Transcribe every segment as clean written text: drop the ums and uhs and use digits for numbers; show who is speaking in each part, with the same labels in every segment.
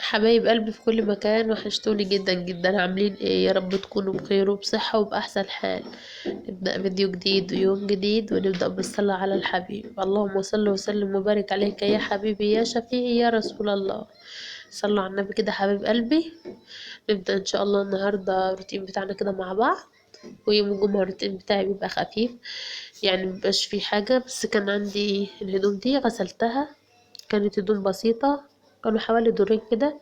Speaker 1: حبايب قلبي في كل مكان، وحشتوني جدا جدا. عاملين ايه؟ يا رب تكونوا بخير وبصحة وبأحسن حال. نبدأ فيديو جديد ويوم جديد، ونبدأ بالصلاة على الحبيب. اللهم صل وسلم وبارك عليك يا حبيبي يا شفيعي يا رسول الله. صلوا على النبي كده حبيب قلبي. نبدأ ان شاء الله النهاردة الروتين بتاعنا كده مع بعض. ويوم الجمعة الروتين بتاعي بيبقى خفيف، يعني مبيبقاش فيه حاجة. بس كان عندي الهدوم دي غسلتها، كانت هدوم بسيطة، كانوا حوالي دورين كده،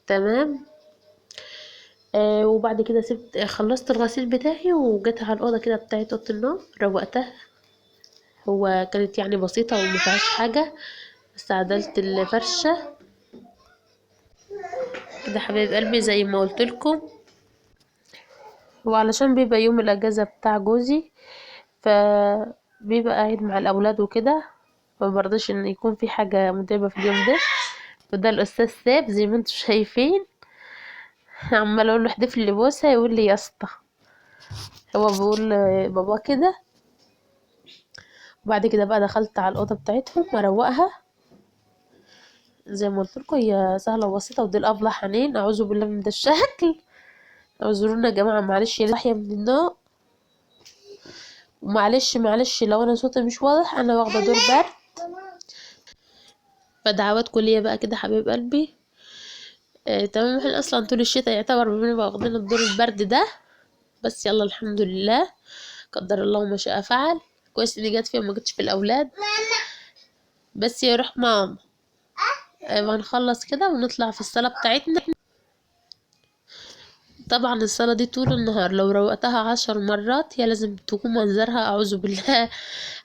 Speaker 1: تمام. وبعد كده سبت، خلصت الغسيل بتاعي وجيت على الأوضة كده بتاعت أوضة النوم، روقتها. هو كانت يعني بسيطة وما فيهاش حاجة، بس عدلت الفرشة كده حبايب قلبي زي ما قلت لكم. وعلشان بيبقى يوم الأجازة بتاع جوزي، فبيبقى قاعد مع الأولاد وكده، فمبرضاش إن يكون في حاجة متعبة في اليوم ده. وده الأستاذ سيف زي ما انتم شايفين، عمال اقول له احدف لي بوسه، يقول لي يا اسطى، هو بيقول بابا كده. وبعد كده بقى دخلت على الاوضة بتاعتهم اروقها زي ما قلت لكم، هي سهلة وبسيطة. ودي الابله حنين، اعوذ بالله من ده الشكل، اعذرونا يا جماعة معلش، هي صاحية من النوم. ومعلش معلش لو انا صوتي مش واضح، انا واخده دور برد، فدعواتكم ليا بقى كده حبيب قلبي. تمام. احنا اصلا طول الشتاء يعتبر بنبقى واخدين الدور البرد ده، بس يلا الحمد لله، قدر الله ما شاء فعل. كويس اني جت فيها ما جتش في الاولاد. بس يا روح ماما، هنخلص كده ونطلع في الصاله بتاعتنا. طبعا الصاله دي طول النهار لو روقتها 10 مرات هي لازم تكون منظرها اعوذ بالله،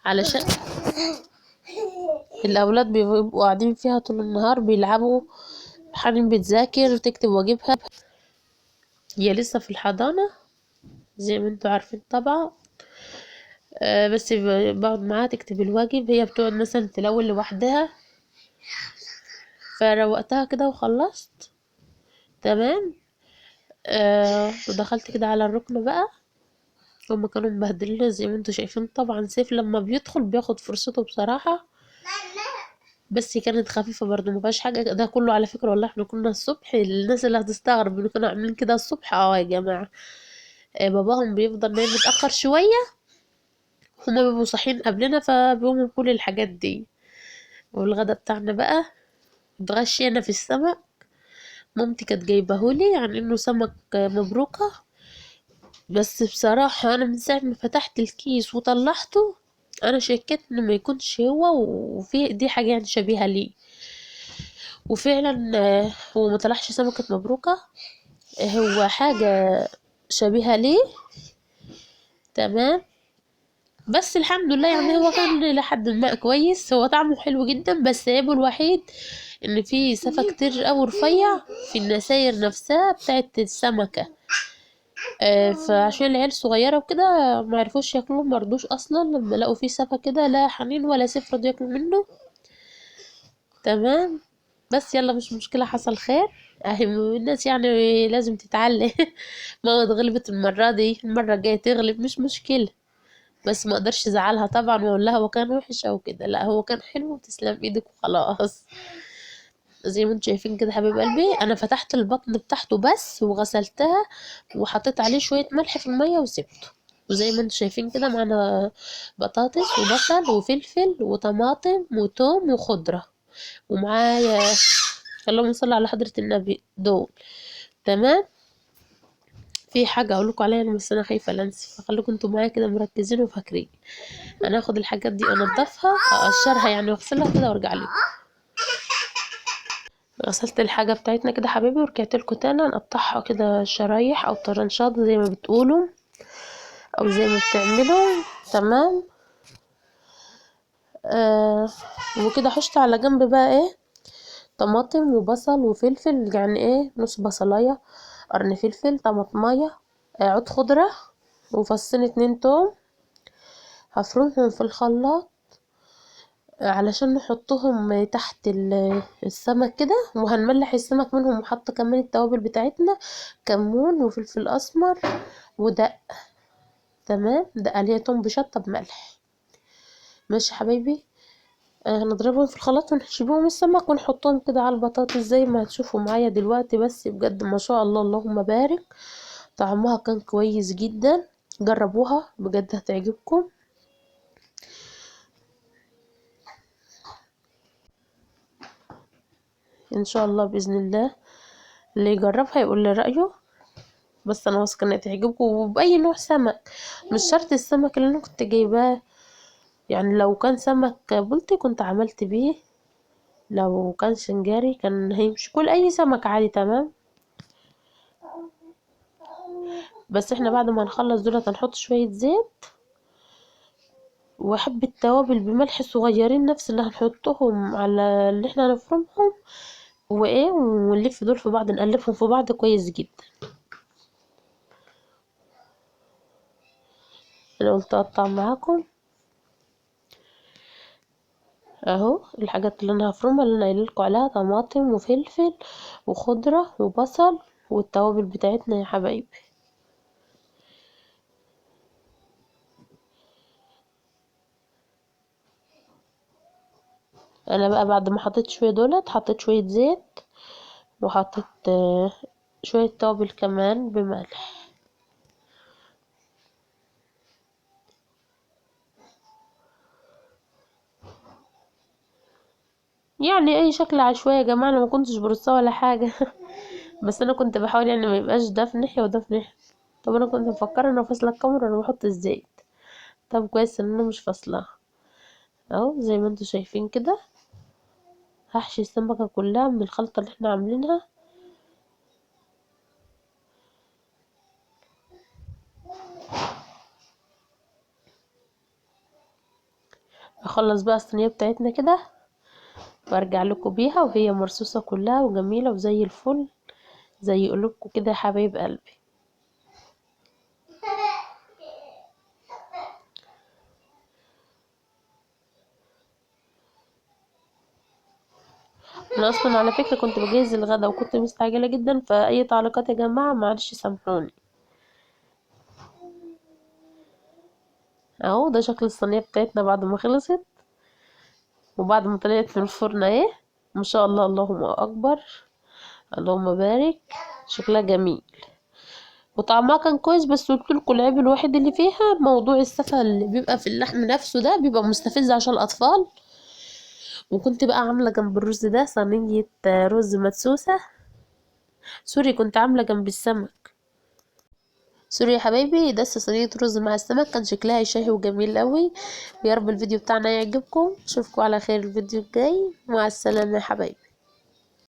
Speaker 1: علشان الاولاد بيبقوا قاعدين فيها طول النهار بيلعبوا. حنين بتذاكر وتكتب واجبها، هي لسه في الحضانة زي ما انتوا عارفين طبعا. بس بقعد معاها تكتب الواجب، هي بتقعد مثلا تلون لوحدها. فروقتها كده وخلصت، تمام. ودخلت كده على الركن بقى، هما كانوا مبهدلين زي ما انتوا شايفين. طبعا سيف لما بيدخل بياخد فرصته بصراحة، بس كانت خفيفة برضو ما فيهاش حاجة. ده كله على فكرة والله احنا كنا الصبح، الناس اللي هتستغرب ان كنا عاملين كده الصبح، يا جماعة، باباهم بيفضل نايم متأخر شوية، هما بيبقوا صاحيين قبلنا، فبيقوموا بكل الحاجات دي. والغدا بتاعنا بقى اتغشينا في السمك، مامتي كانت جايبهولي يعني انه سمك مبروكة، بس بصراحة انا من ساعة ما فتحت الكيس وطلعته انا شكيت انه ما يكونش هو، وفي دي حاجة يعني شبيهة ليه. وفعلا هو ما طلعش سمكة مبروكة، هو حاجة شبيهة ليه، تمام. بس الحمد لله يعني هو كان لحد ما كويس، هو طعمه حلو جدا، بس عيبه الوحيد ان فيه سفة كتير اوي رفيع في النساير نفسها بتاعت السمكة. فعشان العيال صغيرة وكده ما عرفوش ياكلوه، ما رضوش اصلا لما لقوا فيه سفة كده، لا حنين ولا سيف رضوا ياكلوا منه، تمام. بس يلا مش مشكلة، حصل خير، اهي الناس يعني لازم تتعلم. ماما اتغلبت المرة دي، المرة الجاية تغلب مش مشكلة، بس ما اقدرش ازعلها طبعا واقول لها هو كان وحش او كده، لا هو كان حلو وتسلم ايدك وخلاص. زي ما انتم شايفين كده حبايب قلبي، انا فتحت البطن بتاعته بس وغسلتها وحطيت عليه شوية ملح في المية وسبته. وزي ما انتم شايفين كده معانا بطاطس وبصل وفلفل وطماطم وتوم وخضره، ومعايا اللهم صل على حضره النبي دول، تمام. في حاجة اقول لكم عليها بس انا خايفة لا انسى، فخليكم انتوا معايا كده مركزين وفاكرين. انا هاخد الحاجات دي انضفها اقشرها يعني واغسلها كده وارجع لكم. غسلت الحاجة بتاعتنا كده حبايبي ورجعت لكم تاني. نقطعها كده شرايح او طرنشات زي ما بتقولوا او زي ما بتعملوا، تمام. وكده حشت على جنب بقى ايه، طماطم وبصل وفلفل، يعني ايه نص بصلايه، قرن فلفل، طماطمايه، عود خضرة، وفصين 2 توم. هفرمهم في الخلاط علشان نحطهم تحت السمك كده، وهنملح السمك منهم. وحاطه كمان التوابل بتاعتنا، كمون وفلفل اسمر ودق، تمام. دقه اللي هي توم بشطه بملح، ماشي حبايبي. هنضربهم في الخلاط ونحشي بيهم السمك ونحطهم كده على البطاطس زي ما هتشوفوا معايا دلوقتي. بس بجد ما شاء الله اللهم بارك، طعمها كان كويس جدا، جربوها بجد هتعجبكم. ان شاء الله باذن الله اللي يجربها يقول لي رايه، بس انا واثقة انها تعجبكم. وباي نوع سمك، مش شرط السمك اللي انا كنت جايباه، يعني لو كان سمك بلطي كنت عملت بيه، لو كان سنجاري كان هيمشي، كل اي سمك عادي تمام. بس احنا بعد ما نخلص دولت هنحط شوية زيت وحبه توابل بملح صغيرين، نفس اللي هنحطهم على اللي احنا هنفرمهم، وايه ونلف دول في بعض، نقلبهم في بعض كويس جدا. انا قلت اقطع معاكم اهو الحاجات اللي انا هفرمها اللي انا قايله لكم عليها، طماطم وفلفل وخضره وبصل والتوابل بتاعتنا يا حبايبي. انا بقى بعد ما حطيت شوية دولت حطيت شوية زيت وحطيت شوية توابل كمان بملح. يعني اي شكل عشوائي يا جماعة، انا ما كنتش برصها ولا حاجة بس انا كنت بحاول يعني ما يبقاش ده في ناحية وده في ناحية. طب انا كنت مفكرة ان انا فاصلة الكاميرا وانا بحط الزيت، طب كويس ان انا مش فاصلاها اهو زي ما انتوا شايفين كده. هحشي السمكة كلها من الخلطة اللي احنا عاملينها. اخلص بقى الصينية بتاعتنا كده وارجع لكم بيها وهي مرصوصه كلها وجميلة وزي الفل زي قلوبكم كده يا حبايب قلبي. انا اصلا على فكرة كنت بجهز الغدا وكنت مستعجلة جدا، فاي تعليقات يا جماعة معلش سامحوني. اهو ده شكل الصينية بتاعتنا بعد ما خلصت وبعد ما طلعت من الفرن اهي، ما شاء الله اللهم اكبر اللهم بارك، شكلها جميل وطعمها كان كويس. بس قلت لكم العيب الوحيد اللي فيها موضوع السفه اللي بيبقى في اللحم نفسه، ده بيبقى مستفز عشان الاطفال. وكنت بقى عامله جنب الرز ده صينية رز مدسوسه، sorry كنت عامله جنب السمك، sorry يا حبايبي، ده صينية رز مع السمك، كان شكلها شهي وجميل قوي. ويا رب الفيديو بتاعنا يعجبكم، اشوفكم على خير الفيديو الجاي، مع السلامة يا حبايبي.